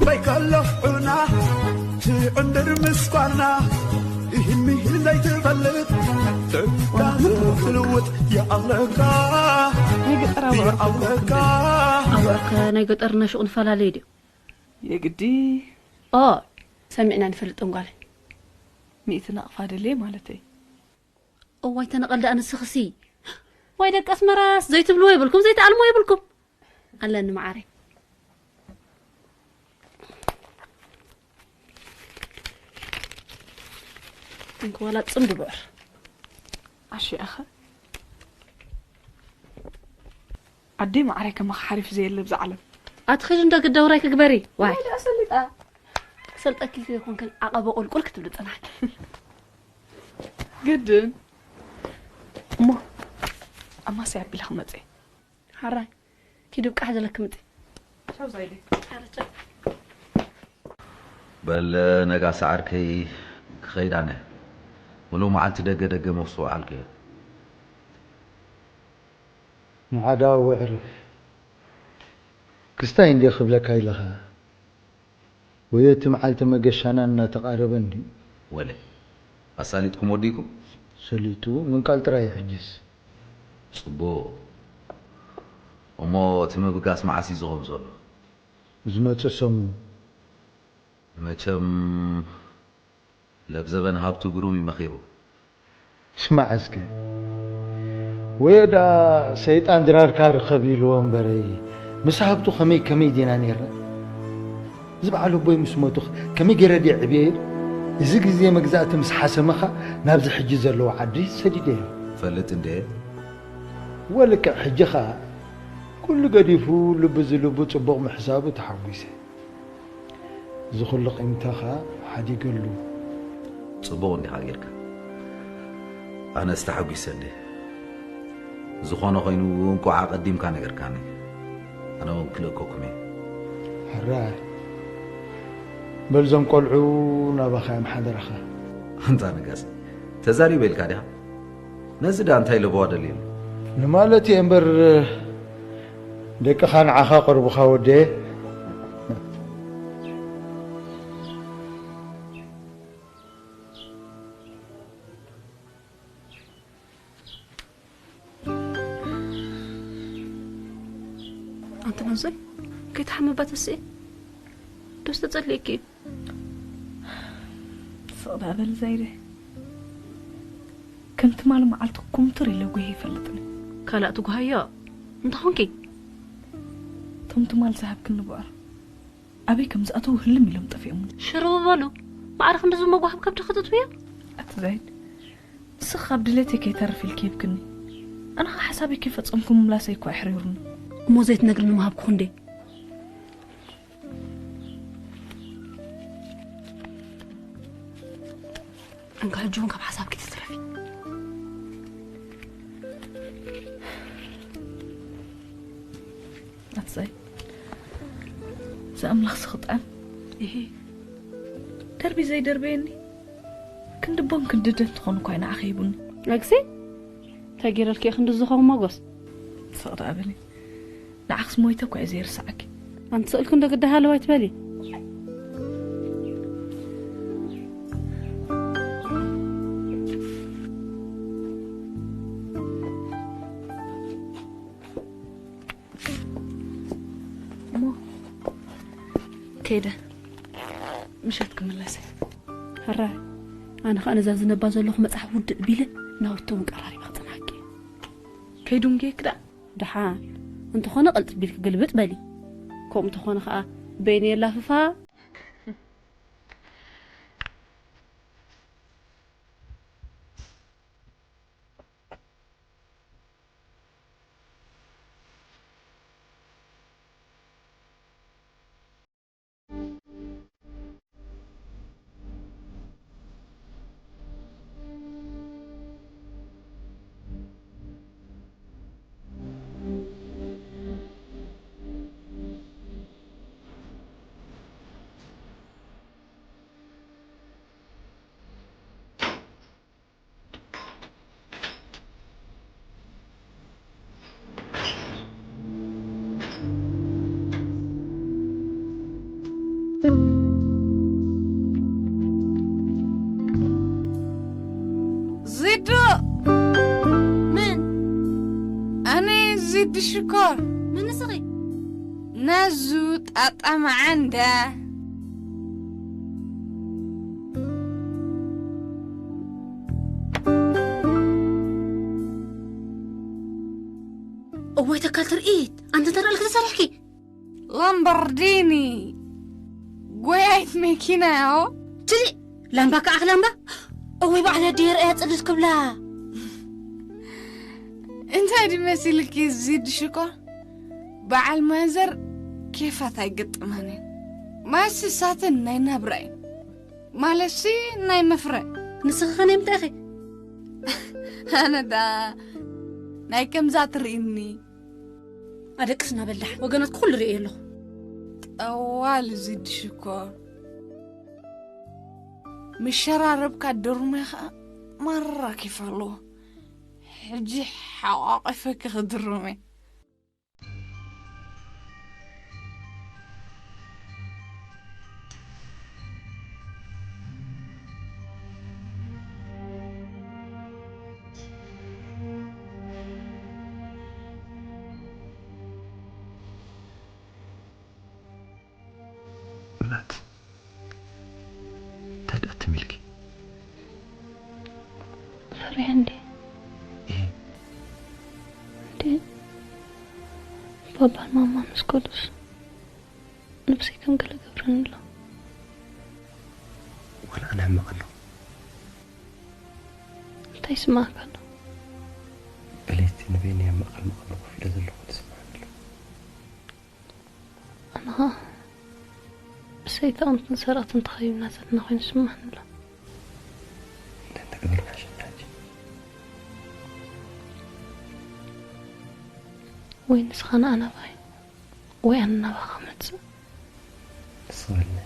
በይከለኹ ዑና ትዕንድር ምስ ጓና፣ ይህን ምሂን ዘይትፈልጥ ትካዘ ትልውጥ የኣለካ፣ ናይ ገጠር ኣዋዕር የኣለካ። ኣዋዕርከ ናይ ገጠር ናይ ሹቕ ንፈላለዩ ድዩ? የግዲ ኦ፣ ሰሚዕና ንፈልጥን ጓለይ። ሚእቲ ናቕፋ ደልየ ማለተይ። እዋይ ተነቐል ደኣ ንስኽሲ። ዋይ ደቂ ኣስመራስ ዘይትብልዎ ይብልኩም ዘይትኣልምዎ ይብልኩም። ኣለኒ መዓረይ። እንክዋላ ጽምዲ ብዕር ኣሽያኸ። ኣደይ መዓረይ ከማኻ ሓሪፍ ዘየለ ብዛ ዓለም። ኣትኽድ እንዶ ግደውራይ ክግበሪ። ዋይ ኣሰሊጣ። ክሰልጠኪ ዘይኮንክን ዓቐበ ቁልቁል ክትብሊ ጽናሕኪ። ግድን እሞ ኣማሰይ ኣቢለ ክመጽእ። ሓራይ ኪዱ ብቃሕ ዘለክ ምጽ። ቻው ዛይደ። በል ነጋ ሰዓርከይ ክኸይድ ኣነ። ሙሉ መዓልቲ ደገ ደገ መፍሱ ዓልከ። ንዓዳ ውዕር ክስታይ እንዴ ክብለካ ኢለኻ። ወይ እቲ መዓልቲ መገሻና እናተቓረበ እንድዩ። ወለ ኣሳሊጥኩም ወዲኩም? ሰሊጡ ምንቃል ጥራይ እዩ ሕጅስ። ጽቡቕ። እሞ እቲ ምብጋስ መዓስ እዩ ዝኸውን ዘሎ? ዝመጽእ ሰሙን። መቸም ለብዘበን ሃብቱ ግሩም እዩ መኺሩ። ስማዕ እስከ፣ ወዮ ደኣ ሰይጣን ድራርካ ርኸብ ኢልዎ እምበረይ፣ ምስ ሃብቱ ከመይ ከመይ ዲና ኔርና? እዚ በዓል ኣቦይ ምስ ሞቱ ከመይ ገይረ ድየ ዕብየዮ? እዚ ግዜ መግዛእቲ ምስ ሓሰመኻ ናብዚ ሕጂ ዘለዎ ዓዲ ሰዲደዮ። ፈልጥ እንዴ? ወልክዕ ሕጂ ኸኣ ኩሉ ገዲፉ ልቡ ዝልቡ ጽቡቕ ምሕሳቡ ተሓጒሰ። እዚ ኩሉ ቂምታ ኸኣ ሓዲገሉ። ጽቡቕ እንዲኻ ጌርካ። ኣነስ ተሓጒሰ እንዴ። ዝኾነ ኮይኑ እንቋዕ ኣቐዲምካ ነገርካኒ። ኣነ እውን ክልእከኩም እየ። ሕራይ። በል እዞም ቆልዑ ናባኻ እዮም ሓደራኻ። ኣንታ ነጋሲ፣ ተዛሪበ ኢልካ ዲኻ? ነዚ ደኣ እንታይ ለበዋ ደልየሉ? ንማለት እየ እምበር ደቅኻ ንዓኻ ቀርቡኻ ወደየ። ኣንቲ መንዞይ ከይትሓምባ ተስኢ ዶስ ተጸሊእኪ እዩ? ስቕ ደኣ በል ዛይደ። ከም ትማል መዓልቲ ኩምትር ኢለ ጉሄ ይፈልጥኒ። ካልእ ትጉሃዮ እንተኾንኪ? እቶም ትማል ዝሃብክኒ ብዕር ኣበይ ከም ዝኣተዉ ህልም ኢሎም ጠፊኦምኒ። ሽርቡ በሉ። ማዕረ ክንዲ ዝመጓሃብ ከብዲ ክትጥብዮ? ኣቲ ዛይድ፣ ንስኺ ካብ ድሌተይ ከይተርፍ ኢልኪ ሂብክኒ። ኣነ ኸ ሓሳበይ ከይፈጸምኩ ምምላሰይ እኮ ኣሕሪሩኒ። እሞ ዘይትነግርኒ ምሃብኩ እንዴ? እንካ ሕጂ እውን ካብ ሓሳብኪ ትትረፊ። ኣትሳይ፣ እዚ ኣምላኽ ስኽጣን። እሂ። ደርቢ ዘይደርበየኒ፣ ክንዲ ቦን ክንዲ ደን ትኾን እኳ እዩ ንዓኺ ሂቡኒ። ኣግሲ፣ እንታይ ገይረልኪ እየ ክንዲ ዝኸውን መጎስ? ስቕ ደኣ በሊ። ንዓኽስ ሞይተ እኳ እየ ዘይርስዓኪ። ኣንቲ ስእልኪ እንዶ ግዳ ሃለዋይ ትበሊ። እሞ ከይደ ምሸት ክምለስ እየ። ሕራይ፣ ኣነ ኸኣ ነዛ ዝነባ ዘለኹ መጽሓፍ ውድእ ቢለ ናውቲ እውን ቀራሪበ ክጽንሓኪ እየ። ከይዱንጌክ ደኣ። ደሓን እንተኾነ ቅልጥፍ ቢልኪ ግልብጥ በሊ። ከምኡ እንተኾነ ኸኣ በይነይ የላፍፋ። ዚዱ! መን? ኣነ ዚዱ ሽኮር። መን ንስኺ? ናዙ ጣጣ መዓንዳ። እዋይ ተካል ትርኢት፣ ኣንተ ተራልክ ተሰሪሕኪ። ላምበርዲኒ፣ ጎያይት መኪና ያው። ትዚ ላምባ ከዓኽ ላምባ። እወይ ባዕላ ድየር እያ ጽልል ክብላ። እንታይ ድመሲልኪ ዚድ ሽኮር? በዓል ማዘር ኬፋት ኣይገጥማን እየን። ማሲ ሳተን ናይ ናብራ እየን። ማለትሲ ናይ መፍረ። ንስኺ ኸ ናይ ምንታይ ኢኺ? ኣነ ዳ ናይ ከምዛ ትርእኒ። ኣደቅስና በላሕ ወገናት ኩሉ ርእየ ኣለኹ። ጠዋል ዚድ ሽኮር። ምሸራረብካ ድሩመ ኸኣ ማራ ኬፍ ኣለዎ። ሕጂ ሓቋቒፈኪ ክድርመ። እናት፣ እንታይ ደኣ ትም ኢልኪ? ፈሪሐ እንዴ? እየ። እንዴ? ባባን ማማን ምስ ከዱስ ነብሰይ ከም ገለ ገብረኒ ኣሎ። ዋላ ኣነ ሕማቕ ኣለኹ። እንታይ ይስምዓካ ኣሎ? ብለይቲ ንበይነይ ኣብ ማእከል መቐሎ ኮፍ ኢለ ዘለኹ ትስምዓኒ ኣሎ። ኣነ ኸኣ ብሰይጣውንትን ሰረቕትን ተኸቢብና ዘለና ኮይኑ ይስምዓኒ ኣሎ። እንታይ እንተገበርና ይሓሸና ሕጂ? ወይ ንስኻ ንኣ ናባይ፣ ወይ ኣነ ናባኻ ክመጽእ። ንስኺ በልኒ።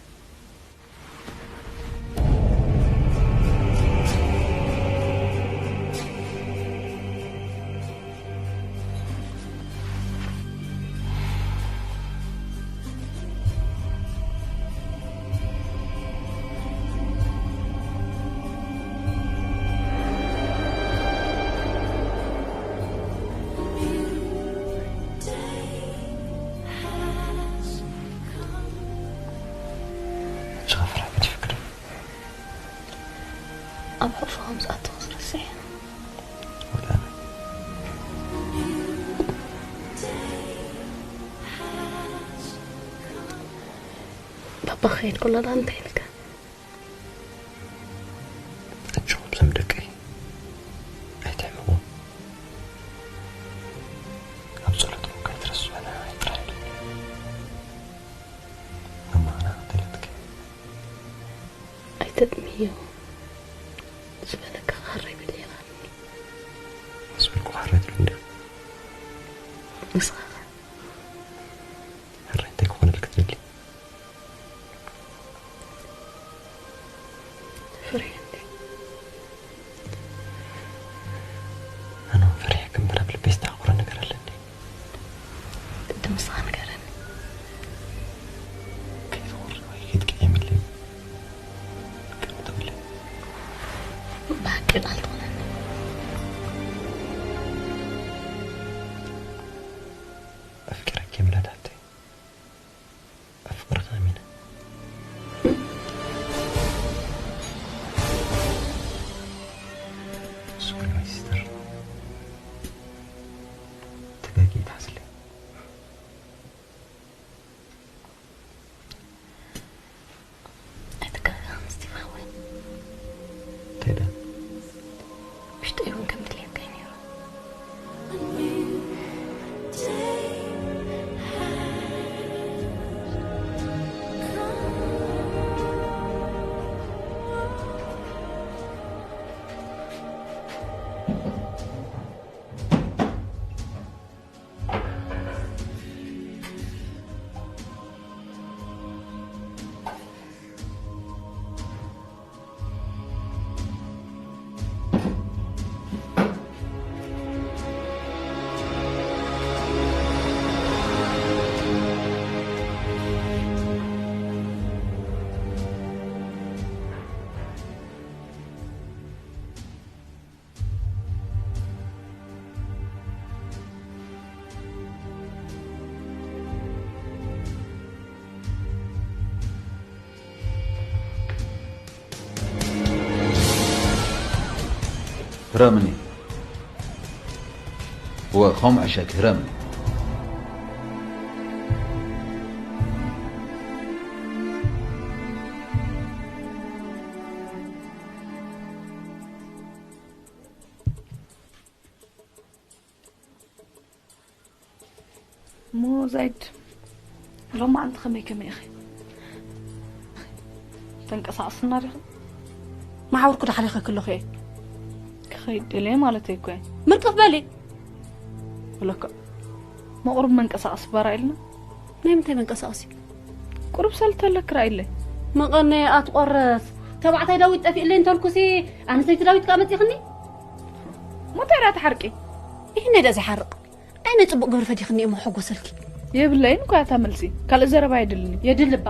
ሕጂ ኸፍራ ገዲፍክዶ? ኣብ ሕቑፉ ከም ዝኣተኹ ዝረስዕ እየ። ወላ ኣነ። ባባ ክኸይድ ከሎ ደኣ እንታይ ኢልካ? ኣጆኹም ዞም ደቀይ፣ ኣይትሕመቑ። ኣብ ጸሎትኩም ከይትረስዑና ኣይትረሕዱኒ። መማህና ተለትኪ። ኣይተጥምዮ። ዝበለካ ክሕረይ በሊ ኢኻ። ምስ በልኩ ክሕረይ ትብሊ እንዲኻ። ንስኻ ኸ? ሕራይ እንታይ ክኾነልኪ ትደሊ? ፍርሒ እንዴ? ኣነ እውን ፈሪሐ ክምበር ኣብ ልበይ ዝተዓቑረ ነገር ኣለኒ። ግዲ ምስኻ ንገረኒ። ከይትኹሪ ወይ ከይትቅየምለይ። ቅንጥብለይ። ብሓቂ ቃል ትኾነኒ። ኣፍቂረኪ እየ ሜላት ሓፍተይ። ኣፍቅርኻ ኣሚነ። ሶሪ ማይ ሲስተር። ተጋጊ ይትሓዝለይ። ኣይትጋገ፣ ስቲቭ ሓወይ። እንታይ ደኣ? ውሽጠይ እውን ከም ድሌትካ እዩ ነይሩ። ህረምኒ። እወ፣ ከምኡ ዕሸክ፣ ህረምኒ። እሞ ዛይድ፣ ሎማዓንቲ ከመይ ከመይ ኢኺ? ተንቀሳቕስና ዲኺ? መሓውርኩ ዳሓሊኸ ክለኹ እየ። ክኸይድ ደልየ ማለተይ እኮ እየ። ምርቅፍ በሊ። በለካ። መቑርብ መንቀሳቐሲ ባራ ኢልና። ናይ ምንታይ መንቀሳቐሲ? ቁሩብ ሰልተለክ ራኢለይ። መቐነ ኣትቆረስ። ተባዕታይ ዳዊት ጠፊእለይ እንተልኩሲ፣ ኣንስተይቲ ዳዊት ከኣ መጺኽኒ? ሞታይ ዳ ትሓርቂ? ይህነ ደ ዝሓርቕ? ኣይ፣ ናይ ጽቡቕ ግብሪ ፈዲኽኒ እሞ ሓጎሰልኪ። የብለይን እኮ እያ እታ መልሲ። ካልእ ዘረባ የድልኒ። የድልባ።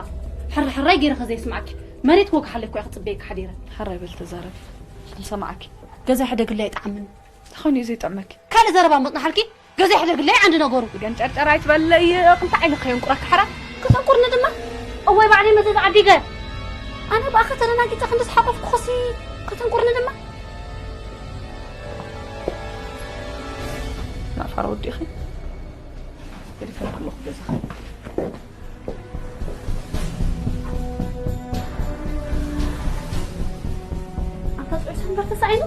ሕራ ሕራይ ገይረ ከዘይስማዓኪ። መሬት ክወግሓለይ እኮ እየ ክጽበየኪ ሓዲረ። ሕራይ በል ተዛረቢ። ክንሰማዓኪ። ገዛ ሕደግለይ ኣይጠዓምን። ተኾይኑ እዩ ዘይጥዕመኪ። ካልእ ዘረባ እሞ ጽናሓልኪ። ገዛ ሕደግለይ ዓንዲ ነገሩ። ገንጨርጨር ኣይትበለይ። ክልተ ዓይኒ ከየንቁረኪ ሓራ። ከተንቁርኒ ድማ። እዋይ ባዕለይ መዘዝ ዓዲገ። ኣነ ብኣኸ ተደናጊጸ ክንዲ ዝሓቆፍኩ ኸሲ ከተንቁርኒ ድማ። ናፋር ወዲኺ። ገዲፈ ከለኹ ገዛኻ። ኣንታ ጥዑይ ሰንበር ተሳኢኑ።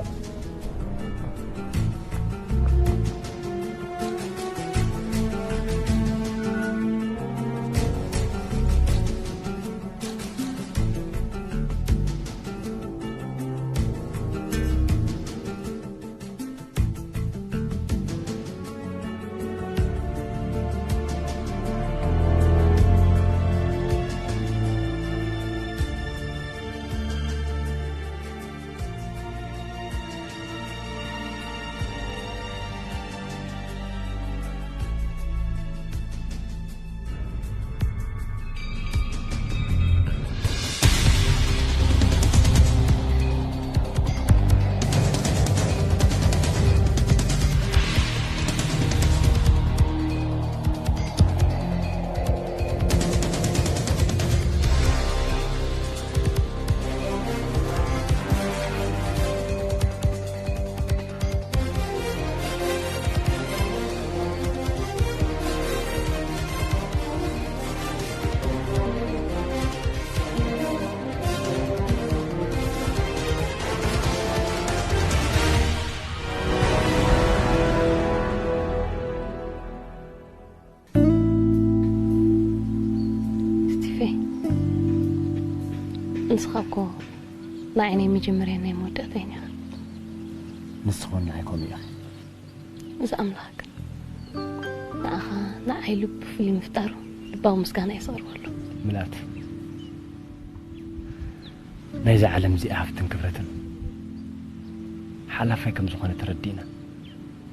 ስቲፌ፣ ንስኻ እኮ ንዓይ ናይ መጀመርያን ናይ መወዳእታይን ኢኻ። ንስኻ እውን ንዓይ ከምኡ ኢኻ። እዚ ኣምላኽ ግን ንዓኻ ንዓይ ልቡ ፍሉይ ምፍጣሩ ልባዊ ምስጋና የስቕርበሉ። ምልኣት፣ ናይዛ ዓለም እዚኣ ሃፍትን ክብረትን ሓላፋይ ከም ዝኾነ ተረዲእና፣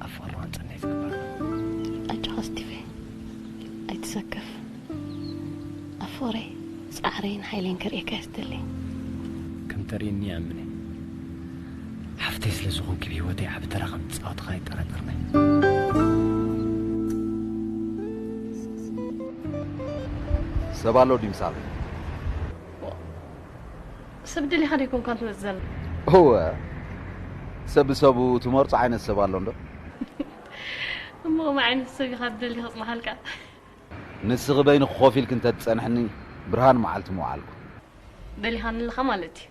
ኣብ ፍቕርና ክንጸንሕ እዩ ዝግባእ። ኣጆኻ ስቲፌ፣ ኣይትሰከፍ። ኣብ ፍቕረይ ጻዕረይን ሓይለይን ከርእየካ እየ ዝደሊ። ከም ተርእይኒ ይኣምን እየ። ሓፍተይ ስለ ዝኾንኪ፣ ብህይወተይ ዓቢ ተራ ከም ትጻወትኻ ኣይጠራጠርናይ። ሰብ ኣሎ ድዩ ምሳኺ? ሰብ ደሊኻ ዶ ኣይኮንካን ትመጽእ ዘላ? እወ፣ ሰብ ብሰቡ ትመርጾ ዓይነት ሰብ ኣሎ እንዶ? እሞ ከመይ ዓይነት ሰብ ኢኻ ትደሊ ከጽንሓልካ? ንስኺ በይንኺ ኮፍ ኢልኪ እንተ ትጸንሕኒ፣ ብርሃን መዓልቲ ምውዓልኩ። ደሊኻኒ ኣለኻ ማለት እዩ።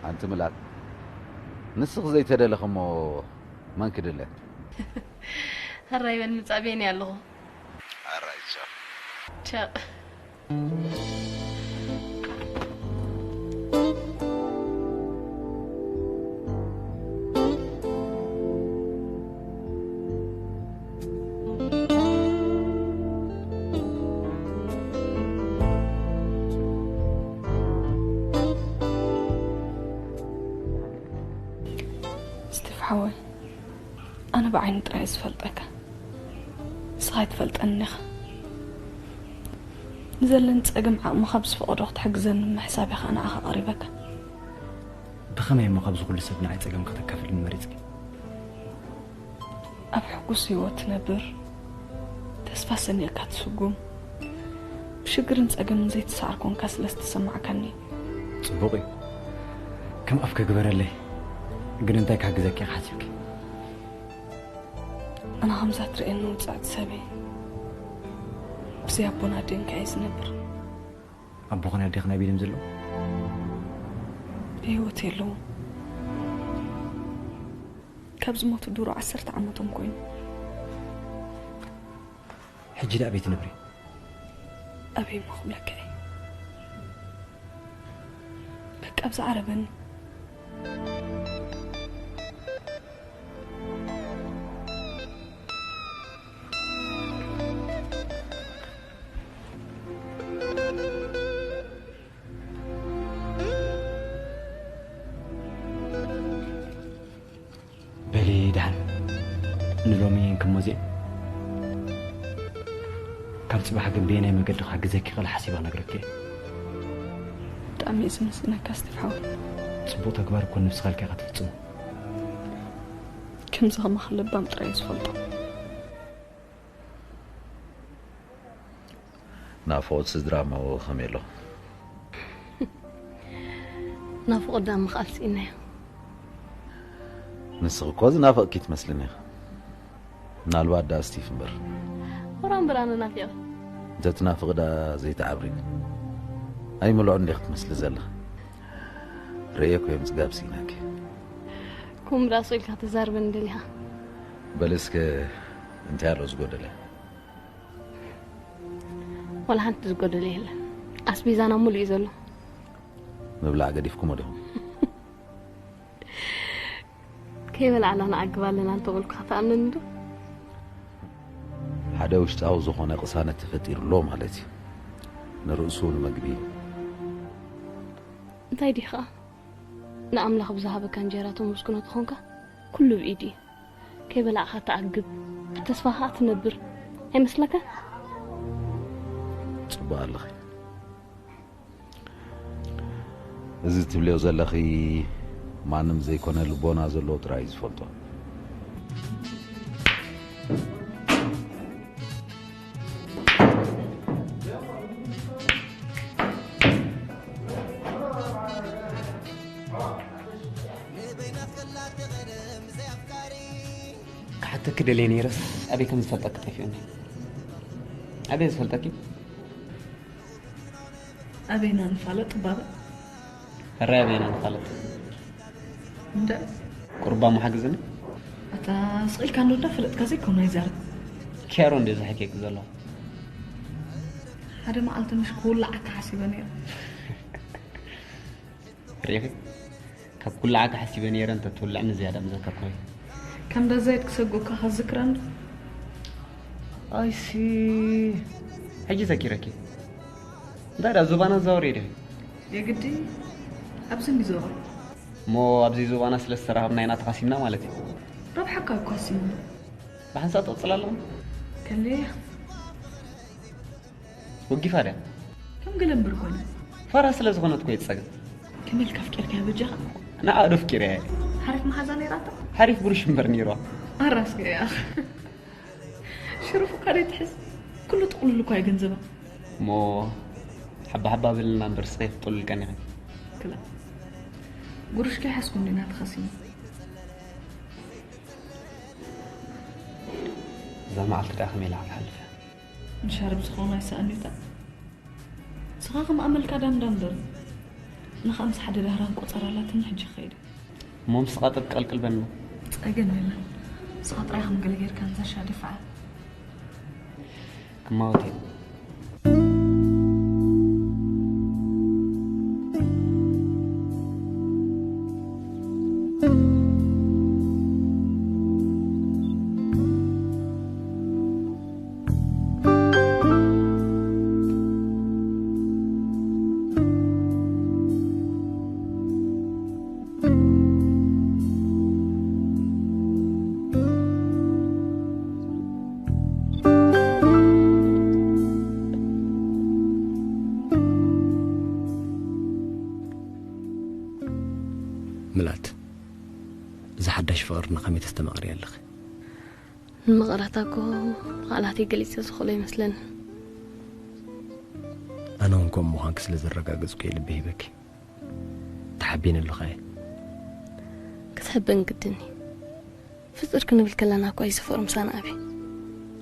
ኣንቲ ምላል፣ ንስኺ ዘይተደለኺ እሞ መን ክድለ? ሕራይ በል፣ ምጻእ በይነይ ኣለኹ። ሕራይ፣ ቻው። ቻው። ስቲፍ ሓወይ፣ ኣነ ብዓይኒ ጥራይ እየ ዝፈልጠካ። ንስኻ ኣይትፈልጠንን ኢኻ። ንዘለኒ ጸገም ዓቕምኻ ብዝፈቐዶ ክትሕግዘኒ ብምሕሳብ እየ ኸኣ ንዓኻ ቀሪበካ። ብኸመይ እሞ ካብዚ ኩሉ ሰብ ንዓይ ጸገምካ ከተካፍልኒ መሪጽኪ? ኣብ ሕጉስ ህይወት ትነብር፣ ተስፋ ሰኒቕካ ትስጉም፣ ብሽግርን ጸገምን ዘይትሰዓር ኮንካ ስለ ዝተሰማዕካኒ። ጽቡቕ እዩ። ከም ኣፍ ክግበረለይ። ግን እንታይ ክሕግዘኪ ኢኻ ሓሲብኪ? ኣነ ከምዛ ትርእየኒ ውፅዕቲ ሰበይ ብዘይ ኣቦን ኣዴን ከ እየ ዝነብር። ኣቦኽን ኣዴኽን ኣበይ ድዮም ዘለዉ? ብህይወት የለዉ። ካብ ዝሞቱ ድሮ ዓሰርተ ዓመቶም ኮይኑ። ሕጂ ደኣ ኣበይ ትነብሪ? ኣበይ እሞ ክብለካ እየ? በቃ ኣብዚ ዓረበኒ። በሊ ደሓን ንሎሚ እንክሞዚኤ ካብ ጽባሕ ግን በየናይ መገዲ ክሕግዘኪ ክእል ሓሲባ ነግረኪ እየ። ብጣዕሚ እዩ ዝመስግነካ ስቲቭ ሓወይ። ጽቡቕ ተግባር እኮ ነብስኻ ኢልካ ኢኻ ትፍጽሞ። ከምዚ ከማኻ ለባም ጥራይ እዩ ዝፈልጦ። ናፍቖት ስድራ እሞ ከመይ ኣሎ? ናፍቖት ዳ ምኽኣል ስኢንናዮ። ንስኺ እኮ ዝናፈቕኪ ትመስልኒ ኢኺ። ምናልባት ዳ ስቲፍ እምበር። ወራም ብራነ ናፊቐ። እንተትናፍቕ ዳ ዘይትዓብሪ። ኣይምልዑ እንዲኺ ትመስሊ ዘለኺ። ርእየ እኮ እዮም ጽጋብ ስኢናኪ። ኩም ራሱ ኢልካ ተዛርበን ደሊኻ። በል እስከ እንታይ ኣሎ ዝጎደለ? ዋላ ሓንቲ ዝጎደለ የለን። ኣስቤዛና ሙሉእ እዩ ዘሎ። ምብላዕ ገዲፍኩሞ ዲኹም? ከይበላዕና ንዓግብ ኣለና እንተበልኩ ክትኣምነኒ ዶ? ሓደ ውሽጣዊ ዝኾነ ቅሳነት ተፈጢሩ ኣሎ ማለት እዩ። ንርእሱ ንመግቢ። እንታይ ዲኻ ንኣምላኽ ብዝሃበካ እንጀራ ተመስግኖ ተኾንካ ኩሉ ብኢድ እዩ። ከይበላዕኻ ትዓግብ፣ ብተስፋ ኸኣ ትነብር ኣይመስለካ? ጽቡቕ ኣለኺ። እዚ ትብልዮ ዘለኺ ማንም ዘይኮነ ልቦና ዘለዎ ጥራይ እዩ ዝፈልጦ። ክሓተኪ ደልየ ነይረስ ኣበይ ከም ዝፈልጠኪ ጠፊኡኒ። ኣበይ ዝፈልጠኪ? ኣበይና ንፋለጥ ባባ? ሕራይ ኣበይና ንፋለጥ? እንደ ቁርባ መሓግዝኒ? ኣታ ስቕ ኢልካ እንዶ እንዳፈለጥካ ዘይኮነ ኣይዛረብ። ኪያሮ እንደ ዝሓኬኪ ዘለኹ። ሓደ መዓልቲ ምሽ ክውላዓካ ሓሲበ ነይረ። ርኢኺ? ካብ ኩላዓካ ሓሲበ ነይረ እንተ ትውልዕኒ ዝያዳ ምዘከርኩኺ። ከም ዳዛይት ክሰጎካ ከዝክረን። ኣይሲ ሕጂ ዘኪረኪ። እንታይ ደኣ ዞባና ዛወር ዲኺ? የግዲ ኣብዚ እንዲ ዞባ። እሞ ኣብዚ ዞባና ስለ ዝተራኸብና ኢና ተኻሲምና ማለት እዩ። ረብሓካ እኮ ኣሲምና። ብሓንሳእ ትቕጽል ኣለኹ። ከመይ እያ? ወጊፋ ድያ? ከም ገለ እምበር ኮነ። ፋራ ስለ ዝኾነት እኮ ይጸገም። ከመይ ኢልካ ኣፍቂርካያ በጃኻ? ንዓ ዶ ኣፍቂረያ እየ። ሓሪፍ መሓዛ ነይራታ? ሓሪፍ ብሩሽ እምበር ነይርዋ። ኣራስከ እያ። ሽሩፍ እኳ ደይ ትሕዝ። ኩሉ ጥቕልል እኳ እዩ ገንዘባ። እሞ ሓባ ሓባ ብልና እምበር ስኸ ክጥሉልቀኒ ኢኺ። ክላ ጉርሽ ከይሓዝኩ እንዲና ተኸሲና። እዛ መዓልቲ ደኣ ከመይ ኢላ ክትሓልፍ እያ? ንሻርብ ዝኾኑ ኣይሰኣንዩታ። ንስኻ ከም ኣመልካ ዳምዳም በር። ንኻ ምስ ሓደ ዳህራን ቆጸር ኣላትኒ ሕጂ ክኸይድ። እሞ ምስኻ ጥብቂ ቀልቅል በልና። ጸገም የለን። ንስኻ ጥራይ ከም ገለ ጌርካ ንዛ ሻ ድፋዓ። ክማወት እየ። ምላት፣ እዚ ሓዳሽ ፍቕርና ከመይ ተስተማቕርያ ኣለኺ? ንመቐረታ እኮ ብቓላተይ ገሊጸ ዝኽእሎ ይመስለኒ። ኣነ እውን ከምኡ ምዃንኪ ስለ ዘረጋገጽኩ እየ ልበይ ሂበኪ። ተሓቢነ ኣለኹ ኣየ። ክትሕበን ግድን እዩ። ፍጥር ክንብል ከለና እኳ እዩ ዝፈሩ ምሳና ኣቢ።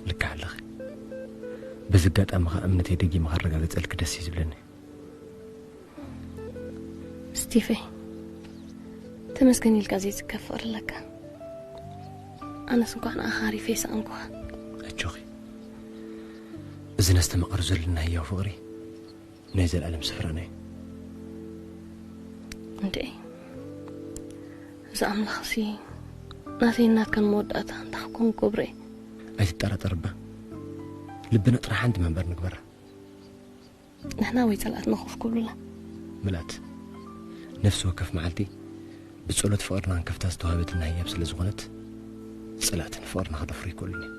ልክዕ ኣለኺ። በዚ ኣጋጣሚ ኸኣ እምነተይ ደጊመ ከረጋግጸልኪ ደስ እዩ ዝብለኒ። ስቲፈይ፣ ተመስገን ኢልካ ዘይጽገብ ፍቕሪ ኣለካ። ኣነስ እንኳዕ ንኣኻ ሃሪፈ ይሰኣንኩኻ። ኣጆኺ። እዚ ነስተማቕር ዘለና ህያው ፍቕሪ ናይ ዘላለም ስፍራና እዩ። እንዴ፣ እዚ ኣምላኽሲ ናተይን ናትካን መወዳእታ እንታይ ክኮን ክገብሮ እዩ። ኣይትጠራጠር እባ። ልብና ጥራሕ ሓንቲ መንበር ንግበራ። ንሕና ወይ ጸላእትና ኮፍ ክብሉላ። ምልኣት፣ ነፍሲ ወከፍ መዓልቲ ብጸሎት ፍቕርና ክንከፍታ ዝተዋህበትና ህያብ ስለ ዝኾነት፣ ጸላእቲ ንፍቕርና ክደፍሩ ኣይክእሉን እዮም።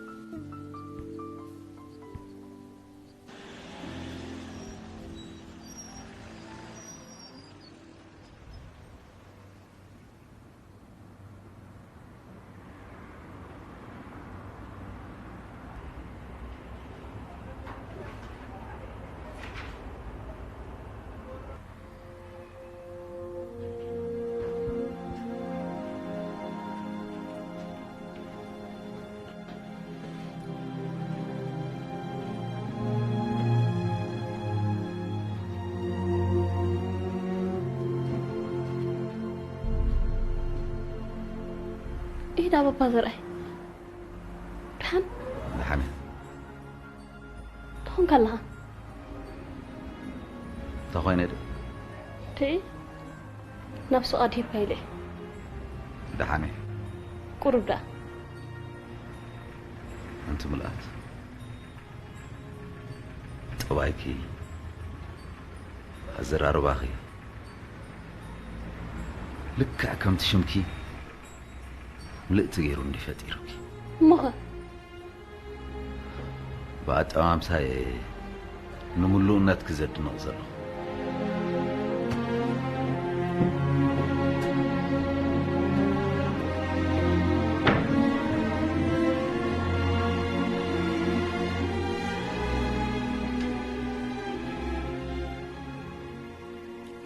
ኢዳ ባባ ዘርኣይ። ደሓን? ደሓን እየ። ትኾንካ ኣለኻ? ተኾይነ ዶ? ደይ? ናብ ሱቕ ኣድሂብካ ኢለ። ደሓን እየ። ቁሩብ ደኣ። ኣንቲ ምልኣት። ጠባይኪ፣ ኣዘራርባኺ፣ ልክዕ ከምቲ ሽምኪ ምልእቲ ገይሩ እንዲ ፈጢሩኪ። እሞኸ? ብኣጠማምታየ ንምሉእነትኪ ዘድንቕ ዘለኹ።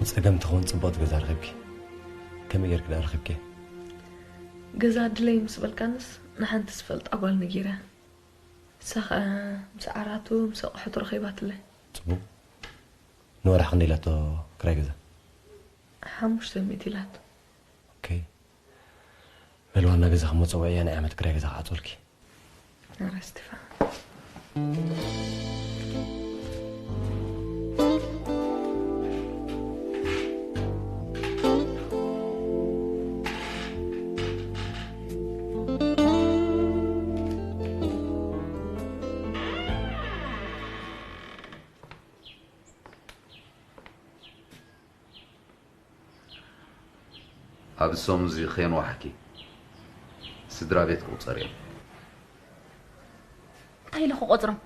ንጸገም ትኸውን ጽብቕቲ ገዛ ረኺብኪ። ከመይ ጌርኪ ደኣ ረኺብኪ? ገዛ ድለይ ምስ በልካንስ ንሓንቲ ዝፈልጣ ጓል ነጊረ። ንሳ ኸኣ ምስ ዓራቱ ምስ ኣቑሑት ረኺባትለይ። ጽቡቕ። ንወርሒ ክንደይ ኢላቶ ክራይ ገዛ? ሓሙሽተ ሚእቲ ኢላቶ። ኦኬ። በል ዋና ገዛ ክመጸውዕ እያ፣ ናይ ዓመት ክራይ ገዛ ክዓጽወልኪ። ኣረ ስቲፋን። ኣብዚ ሰሙን እዚ ከየንዋሕኪ ስድራ ቤት ክቑጸር እዮም። እንታይ ኢለ ክቆጽሮም?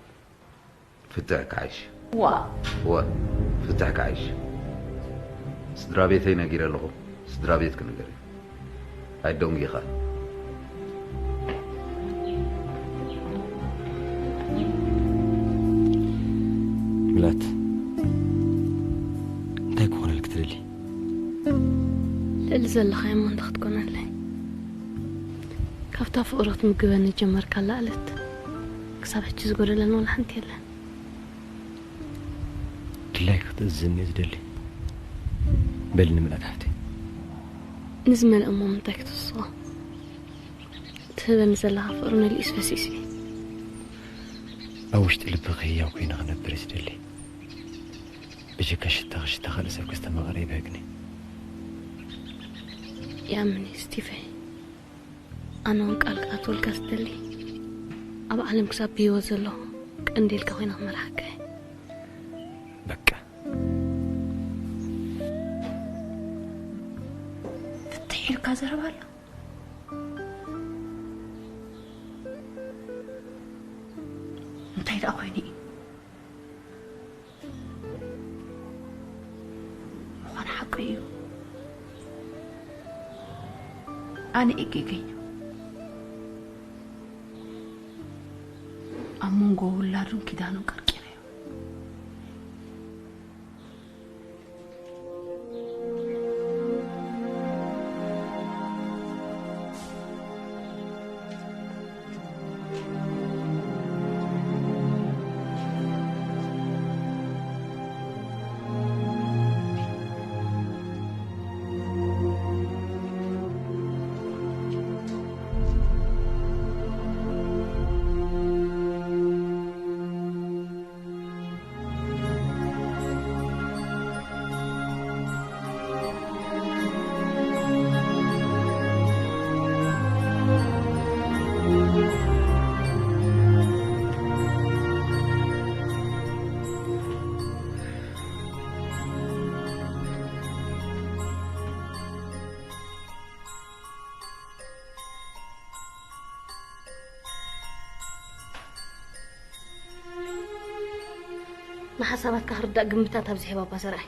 ፍትሕ ክዓይሽ። ዋ። ወ፣ ፍትሕ ክዓይሽ። ስድራ ቤተይ ነጊረ ኣለኹ። ስድራ ቤት ክንገር። ኣይደንጉኻ። ምላት፣ እንታይ ክኾነልክ ትደሊ? ልዕሊ ዘለኻዮ እሞ እንታይ ክትኮነለይ? ካብታ ፍቕሪ ክትምግበኒ ጀመርካላ ዕለት ክሳብ ሕጂ ዝጎደለኒ ዋላ ሓንቲ የለን። ድላይክ ክትእዝዝኒ እየ ዝደሊ። በልኒ ምላት ሓፍተይ። ንዝመልአ እሞ ምንታይ ክትውስኾ? ትህበኒ ዘለኻ ፍቕሪ መሊኡስ ፈሲሱ እዩ። ኣብ ውሽጢ ልብኺ ህያው ኮይነ ክነብር እየ ዝደሊ። ብጀካ ሽታኺ ሽታ ካልእ ሰብ ከስተማቕር ይብህግኒ። ይኣምን እየ ስቲፈይ። ኣነ እውን ቃል ክኣትወልካ ዝደሊ፣ ኣብ ዓለም ክሳብ ብህይወት ዘለኹ ቀንዲ ኢልካ ኮይነ ክመርሓካ እየ። በቃ። ፍትሕ ኢልካ ዘረባ ኣሎ። እንታይ ደኣ ኮይኑ እዩ? ምዃን ሓቂ እዩ። ኣነ እየ ጌገኛ። ኣብ መንጎ ውላዱን ኪዳኑን ቀርቂረዮ። ሓሳባትካ ክርዳእ ግምታት ኣብዚሐ ባባ ዘርኣይ።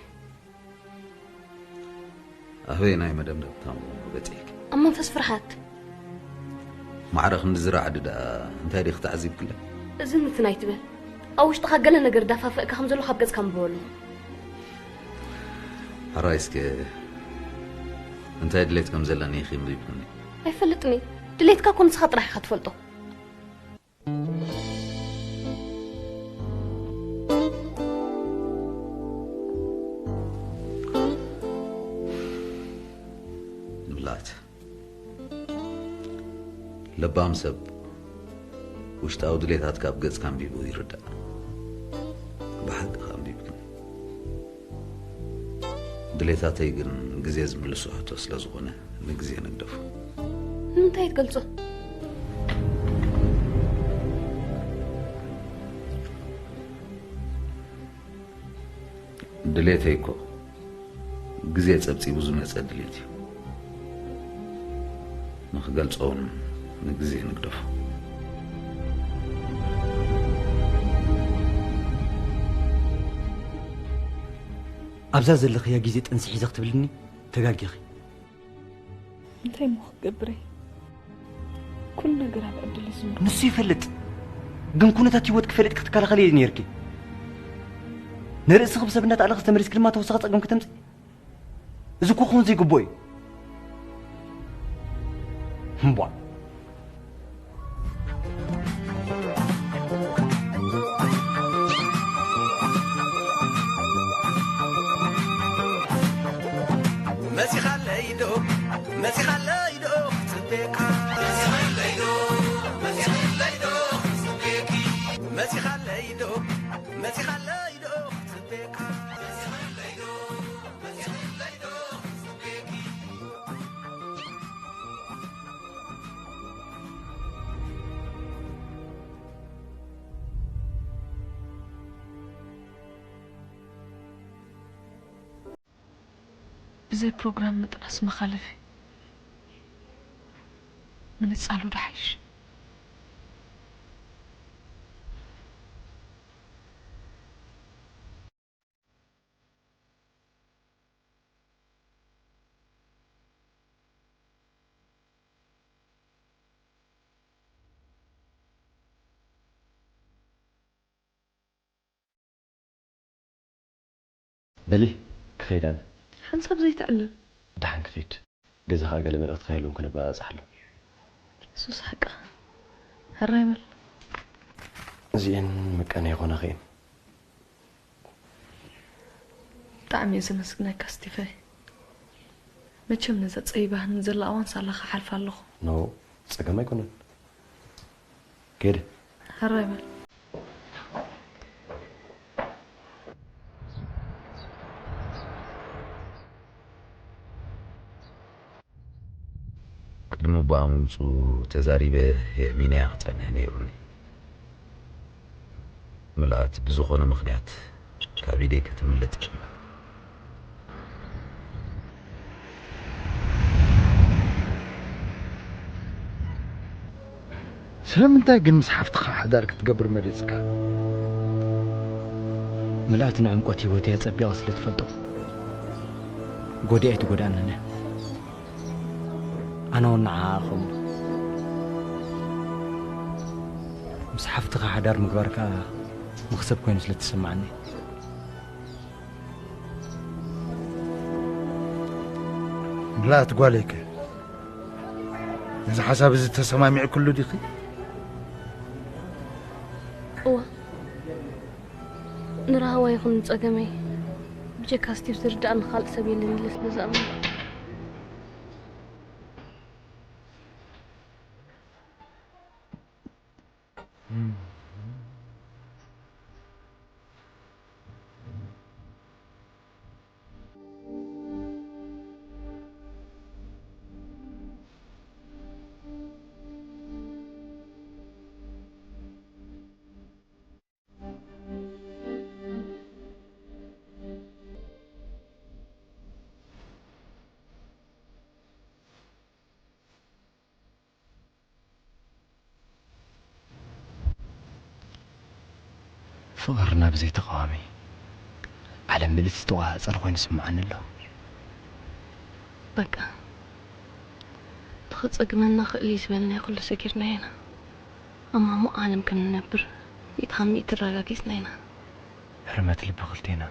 ኣበይ ናይ መደምደምታ በጺሕኪ? ኣብ መንፈስ ፍርሃት። ማዕረ ክንዲ ዝራዕዲ ደኣ እንታይ ዲኺ ተዓዚብክለ? እዚ ንትን ኣይትበል። ኣብ ውሽጥኻ ገለ ነገር ዳፋፍእካ ከም ዘሎ ካብ ገጽካ ኣንብቦ ኣለኹ። ሕራይ እስከ እንታይ ድሌት ከም ዘለኒ ኢኺ ኣንቢብክኒ? ኣይፈልጥን እየ። ድሌትካ እኮ ንስኻ ጥራሕ ኢኻ ትፈልጦ። ምልኣት። ለባም ሰብ ውሽጣዊ ድሌታትካ ኣብ ገጽካ ኣንቢቡ ይርዳእ። ብሓቂ ከኣ ኣንቢብክኒ። ድሌታተይ ግን ግዜ ዝምልሶ ሕቶ ስለ ዝኾነ ንግዜ ንግደፎ። ንምንታይ ትገልጾ? ድሌተይ እኮ ግዜ ጸብጺቡ ዝመጸ ድሌት እዩ። ንኽገልጾ እውን ንግዜ ንግደፎ። ኣብዛ ዘለኽያ ግዜ ጥንሲ ሒዘ ክትብልኒ ተጋጊኺ። እንታይ እሞ ክገብር እየ? ኩሉ ነገር ኣብ ዕድል እዩ ዝምርኮስ። ንሱ ይፈልጥ፣ ግን ኩነታት ህይወት ክፈልጥ ክትከላኸል እየ ነይርኪ። ንርእስኺ ብሰብ እናተኣለኽስ ተመሊስኪ ድማ ተወሳኺ ጸገም ከተምጽኢ? እዚ እኮ ክኾን ዘይግብኦ እዩ። እምቧ። መጺኻለይ ዶ፣ መጺኻለይ ዶ ክጽበየካ? መጺኻለይ ዶ፣ መጺኻለይ ዶ ክጽበየኪ? መጺኻለይ ዶ፣ መጺኻለይ ዶ ክጽበየካ? መጺኻለይ ዶ፣ መጺኻለይ ዶ ክጽበየኪ? ብዘይ ፕሮግራም ምጥናስ መኻለፊ ምንጻሉ ዶ ሓይሽ? በሊ፣ ክኸይድ ኣነ። ሓንሳብ ዘይተዕልል። ደሓን ክኸይድ። ገዛ ኸኣ ገለ መልእኽቲ ከይህልዎም ክነባጻጽሓሉ። ሱስ ሓቃ። ሕራይ በል። እዚኤን ምቀና ይኾናኺ እየን። ብጣዕሚ እየ ዘመስግነካ ስቲፈይ። መቸም ነዛ ጸቢባትኒ ዘላ እዋን ሳላ ክሓልፋ ኣለኹ። ኖ፣ ጸገም ኣይኮነን። ከይደ። ሕራይ በል። ቅድሚ ኣቦኣ ምምጽኡ ተዛሪበ የእሚነያ ክጸንሕ ነይሩኒ። ምልኣት ብዝኾነ ምኽንያት ካብ ኢደይ ክትምልጥ ጀመረ። ስለምንታይ ግን ምስ ሓፍትኻ ሓዳር ክትገብር መሪጽካ? ምልኣት ንዕምቆት ህይወተይ ኣጸቢቓ ስለ ትፈልጦ፣ ጎዲኣ ኣይትጎድኣንን እያ። ኣነ እውን ንዓኣ ከምኡ። ምስ ሓፍትኻ ሓዳር ምግባር ከኣ መኽሰብ ኮይኑ ስለ እተሰምዓኒ። ምልኣት ጓለይከ፣ ነዚ ሓሳብ እዚ ተሰማሚዕክሉ ዲኺ? እወ። ንራህዋ ይኹን ንጸገመይ፣ ብጀካ ስቲቭ ዝርድኣኒ ካልእ ሰብ የለን ኢለ ስለ ዝኣምን። ፍቕርና ብዘይ ተቓዋሚ ዓለም ምልእቲ ዝተቆጻጸረ ኮይኑ ይስምዓኒ ኣሎ። በቃ፣ ንኽጸግመና ክእል እዩ ዝበልናዮ ኩሉ ሰጊርናዮ ኢና። ኣብ ማሙቕ ዓለም ከም ንነብር ሚእቲ ካብ ሚእቲ ተረጋጊጽና ኢና። ህርመት ልቢ ክልቴና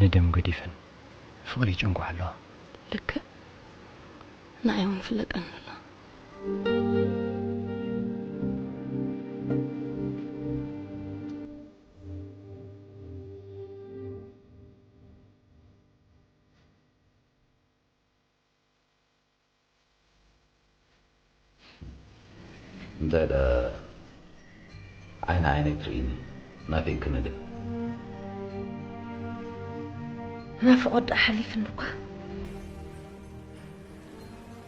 ንደም ገዲፈን ፍቕሪ ይጨንጉ ኣለዋ። ልክዕ፣ ንዓይ እውን ይፍለጠኒ ኣሎ። እንታይ ደኣ ዓይኒ ዓይነይ ትርእይኒ ናፊቕክኒ ድዩ? ናፍቖት ደኣ ሓሊፍኒ እኳ።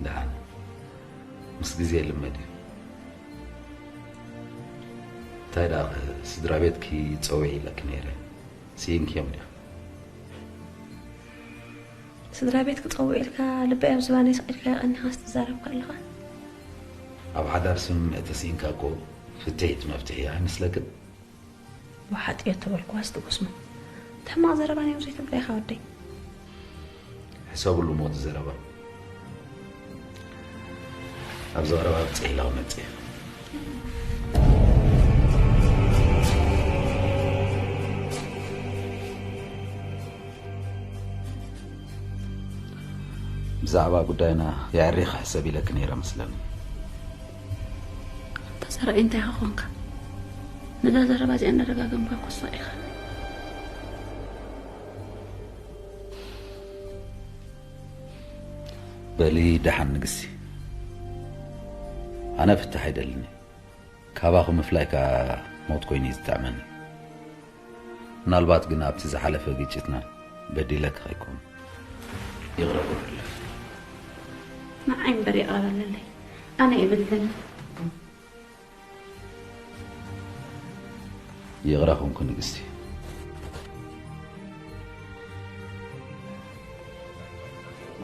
ደሓን፣ ምስ ግዜ ይልመድ እዩ። እንታይ ደኣ ስድራ ቤትኪ ጸዊዒ ኢለኪ ነይረ፣ ስኢንክዮም ዲኺ? ስድራ ቤት ክጸውዕ ኢልካ ልበይ ኣብ ዝባነይ ሰቒልካዮ ቀኒኻስ ትዛረብ ከለኻ። ኣብ ሓዳር ስምምዕ ተሲእንካ እኮ ፍትሒት መፍትሒ ኣይመስለክን? ብሓጥዮ ተበልኩዋስ ትጎስሞ። እቲ ሕማቕ ዘረባ ናይ ውዘይ ትብሎ ኢኻ ወደይ። ሕሰብሉ ሞት ዘረባ። ኣብዚ ቀረባ ብጽሒላዊ መጽእ። ብዛዕባ ጉዳይና የዕሪ ክሕሰብ ኢለኪ ነይረ መስለኒ። ተሰራቂ እንታይ ኢኻ ኮንካ? ነዛ ዘረባ እዚኣ እንዳደጋገምካ ኮስፋ ኢኻ። በሊ ደሓን ንግስቲ፣ ኣነ ፍታሕ ኣይደልን። ካባኹም ምፍላይ ከኣ ሞት ኮይኑ እዩ ዝጥዕመኒ። ምናልባት ግን ኣብቲ ዝሓለፈ ግጭትና በዲለኪ ከይኮን ይቕረ ክብለለይ። ንዓይ እምበር ይቕረ በለለይ። ኣነ የብለኒ። ይቕረ ኹንኩ ንግስቲ።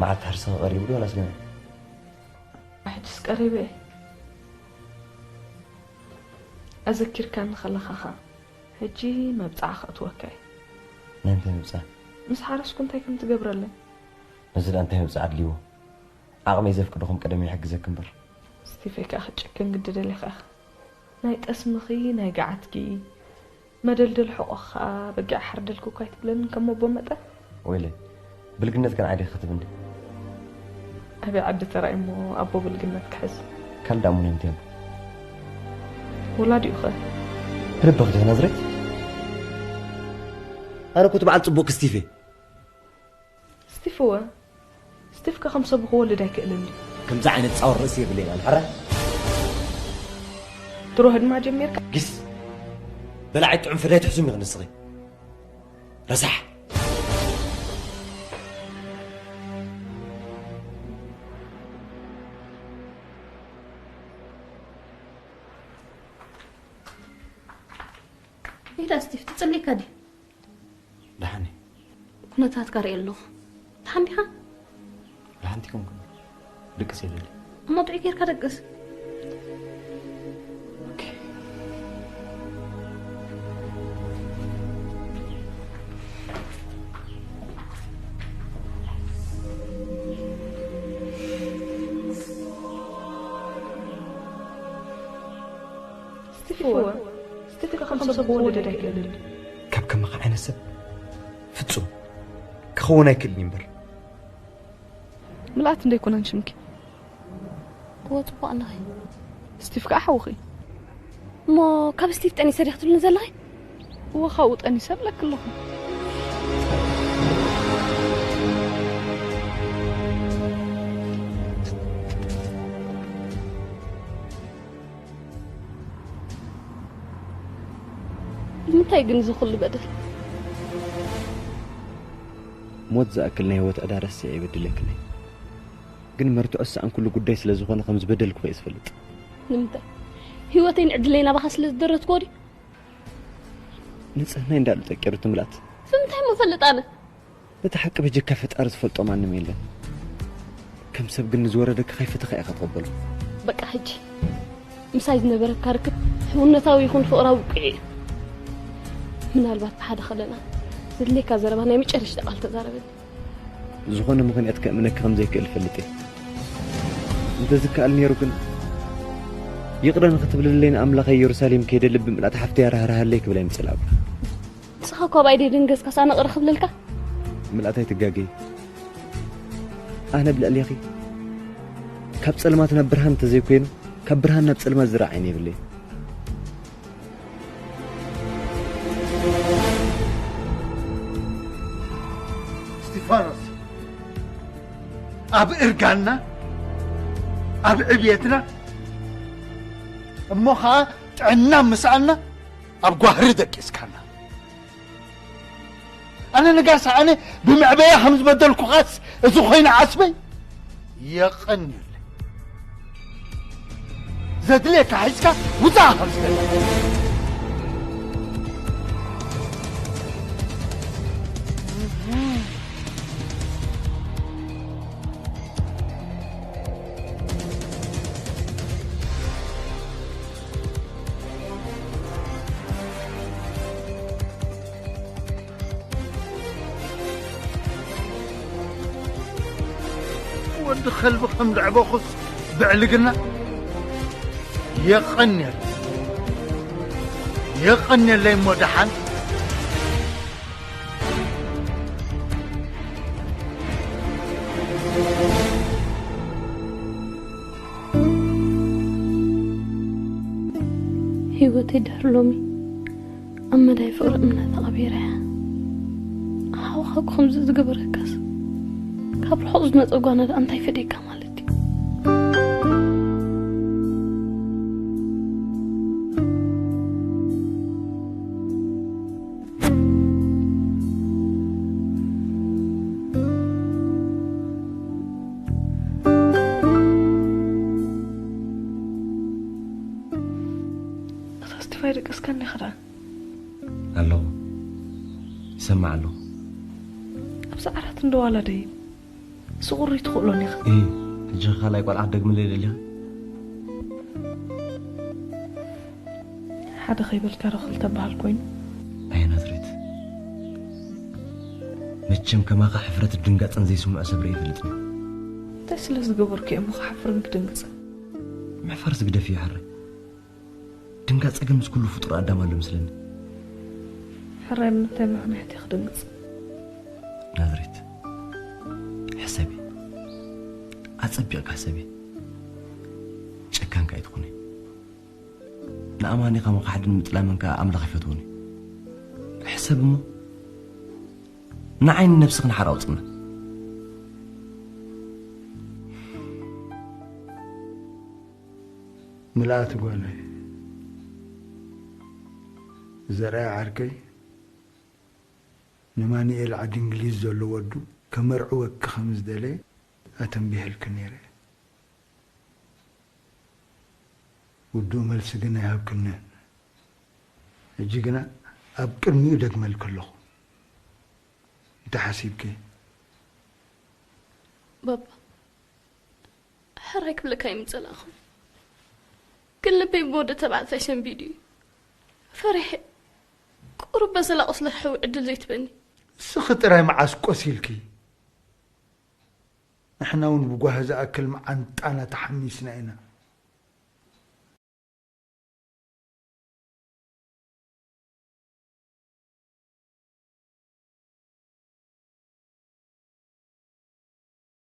መዓልቲ ሕርሰኺ ቀሪቡ ድዩ ዋላስ ገና? ሕጅስ ቀሪበ እየ። ኣዘኪርካኒ ከለኻ ኸኣ ሕጂ መብጽዓ ከእትወካ እየ። ናይ እንታይ መብጽዓ? ምስ ሓረስኩ እንታይ ከም ትገብረለይ? ነዚ ደኣ እንታይ መብጽዓ ኣድልይዎ? ዓቕመይ ዘፍቅዶ ከም ቀደመይ ይሕግዘኪ እምበር። ስቲፈይ ከኣ ክትጭክን ግዲ ደሊኻ ኢኻ። ናይ ጠስምኺ ናይ ገዓትኪ መደልደል ሕቖኺ ከኣ በጊዕ ሓርደልኪ እኳ ኣይትብለንን ከም ኣቦ መጠን። ወይለይ ብልግነት ከነዓይ ዲኺ ክትብኒ? ኣበይ ዓዲ ተራእዩ እሞ ኣቦ ብልግነት ክሕዝ? ካልእ ደኣ እሞ ናይ ምንታይ ኣቦ? ወላዲኡኸ? ከልብኺ ዲኺ ናዝሬት? ኣነ እኮ እቲ በዓል ጽቡቕኪ ስቲፍ እየ። ስቲፍ እወ። ስቲፍ ከ ከም ሰቡ ክወልድ ኣይክእልን ድዩ? ከምዚ ዓይነት ጻውር ርእሲ የብለይን ኣነ ሕራይ። ድሮ ህድማ ጀሚርካ? ጊስ በላዒ ጥዑም ፍርያይ ትሕሱም ኢኺ ንስኺ። ረሳሕ። ኢዳ ስቲፍ ትጽሊካ ድዩ? ደሓን እየ። ኩነታትካ ርኢ ኣለኹ። ደሓን ዲኻ? ደሓንቲ ኮንኩ ድቅስ የለኒ። እሞ ጥዑይ ጌርካ ደቅስ። ስቲፍ እወ፣ ስቲፍ ከም ሰብ ክወልድ ኣይክእልን። ካብ ከማኻ ዓይነት ሰብ ፍጹም ክኸውን ኣይክእልን እዩ እምበር። ምልኣት እንዶ ኣይኮነን ሽምኪ። እወ ጽቡቕ ኣለኺ። ስቲፍ ከኣ ሓውኺ። እሞ ካብ ስቲፍ ጠኒሰ ዲኺ ትብልኒ ዘለኺ? እወ ካብኡ ጠኒሰ እብለኪ ኣለኹ። ንምንታይ ግን እዚ ኩሉ በደል? ሞት ዝኣክል ናይ ህይወት ዕዳ ረሲዐ ይበድለክን እየ። ግን መርትዖ ዝሰኣንኩሉ ጉዳይ ስለ ዝኾነ ከም ዝበደልኩኺ እየ ዝፈልጥ። ንምንታይ? ህይወተይን ዕድለይን ኣባኻ ስለ ዝደረትክዎ ድዩ? ንጽህናይ እንዳሉ ጠቂሩ ትምላት። ብምንታይ እሞ እፈልጥ ኣነ? ነቲ ሓቂ በጀካ ፈጣሪ ዝፈልጦ ማንም የለን። ከም ሰብ ግን ንዝወረደካ ከይፈተኻ ኢኻ ትቕበሎ። በቃ ሕጂ ምሳይ ዝነበረካ ርክብ ሕውነታዊ ይኹን ፍቕራዊ ውቅዒ እዩ። ምናልባት ብሓደ ከለና ዘድልየካ ዘረባ ናይ መጨረሽታ ቃል ተዛረበኒ። ዝኾነ ምኽንያት ከእምነኪ ከም ዘይክእል እፈልጥ እየ። እንተዝከኣል ነይሩ ግን፣ ይቕረ ንኽትብልለይ ንኣምላኸይ ኢየሩሳሌም ከይደ ልቢ ምልኣት ሓፍተይ ኣራህርሃለይ ክብል ኣይምጽእ ኣብ ንስኻ እኳ ብኣይ ደይደንገዝካስ ኣነ ቅረ ክብለልካ? ምልኣት ኣይትጋገዪ። ኣነ ብልዕሌኺ ካብ ጸልማት ናብ ብርሃን እንተዘይኮይኑ፣ ካብ ብርሃን ናብ ጸልማት ዝረኣ ዓይኒ የብለይ። እስጢፋኖስ፣ ኣብ እርጋንና፣ ኣብ ዕብየትና፣ እሞ ኸዓ ጥዕና ምስኣና ኣብ ጓህሪ ደቂስካና። ኣነ ነጋሲ ኣነ ብመዕበያ ከም ዝበደልኩኻስ እዚ ኮይኑ ዓስበይ የቐንየለይ። ዘድልየካ ሒዝካ ውፃእ ካብ ዝደለ። ወዲ ከልቢ ከም ዘዕበኹስ ብዕልግና የቐንየል የቐንየለይ እሞ ደሓን። ህይወተይ ድሕሪ ሎሚ ኣብ መዳይ ፍቕሪ እምነት ኣቕቢረ እየ። ሓውኻ እኮ ከምዚ ዝገበረካስ ካብ ርሑቕ ዝመጸ ጓና ደኣ እንታይ ፈድየካ ማለት እዩ? ኣታ ስቲፋይ ደቀስካኒ ኸዳ ኣለኹ። ይሰማዕ ኣለኹ። ኣብዚ ዓራት እንዶ ዋላ ደይ ስቑሪ ትኽእሎን ኢኻ። እይ፣ ሕጂ ካልኣይ ቆልዓ ክትደግምለይ ደሊኻ? ሓደ ከይበልካ ዶ ክልተ በሃል ኮይኑ? ኣየ ናዝሬት፣ መቸም ከማኻ ሕፍረት ድንጋጸን ዘይስምዖ ሰብ ርኢ ይፈልጥን። እንታይ ስለ ዝገበርኩ እየ እሞ ክሓፍርን ክድንግጽን? ምሕፋር ዝግደፍ እዩ ሕራይ። ድንጋጸ ግን ምስ ኩሉ ፍጡር ኣዳም ኣሎ መስለኒ። ሕራይ ብምንታይ ምኽንያት እየ ክድንግጽ? ናዝሬት፣ ሕሰቢ። ኣጸቢቕካ ሕሰቢ። ጨካን ከኣ ኣይትኹኒ። ንኣማኒ ካብ ምኽሓድን ምጥላምን ከኣ ኣምላኽ ይፈትወኒ። ሕሰብ እሞ፣ ንዓይን ነብስኽን ሓራ ኣውጽና። ምልኣት ጓለይ፣ ዘርኣይ ዓርከይ ንማኑኤል ዓዲ እንግሊዝ ዘሎ ወዱ ከመርዕወኪ ከም ዝደለየ ኣተንቢሀልኪ ነይረ። ውዱእ መልሲ ግን ኣይሃብክንን። ሕጂ ግና ኣብ ቅድሚኡ ደግመልኪ ኣለኹ። እንታይ ሓሲብኪ? ባባ፣ ሕራይ ክብለካ ኣይምጸላእኹን፣ ግን ልበይ ብወዲ ተባዕታይ ሰንቢዱ እዩ። ፈሪሐ ቁሩብ በሰላ ቁስሊ ክሕዊ ዕድል ዘይትበኒ። እስኺ ጥራይ መዓስ ቆሲልኪ? ንሕና እውን ብጓሂ ዝኣክል መዓንጣና ተሓሚስና ኢና።